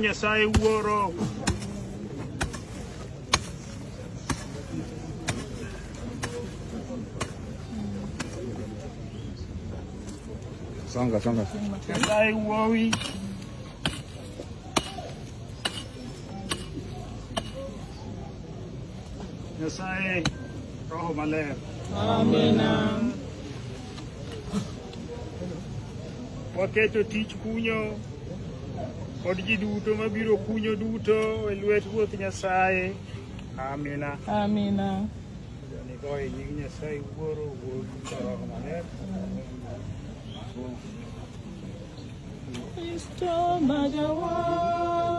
Nyasaye Wuoro. Songa, songa. Nyasaye Wuowi. Nyasaye Roho Maler. Amina. Waketo tich kunyo kod ji duto mabiro kunyo duto e lwet Ruoth Nyasaye. Amina. Amina. Nigoye nying Nyasaye Wuoro, Wuowi kod Roho Maler. Kristo majawa.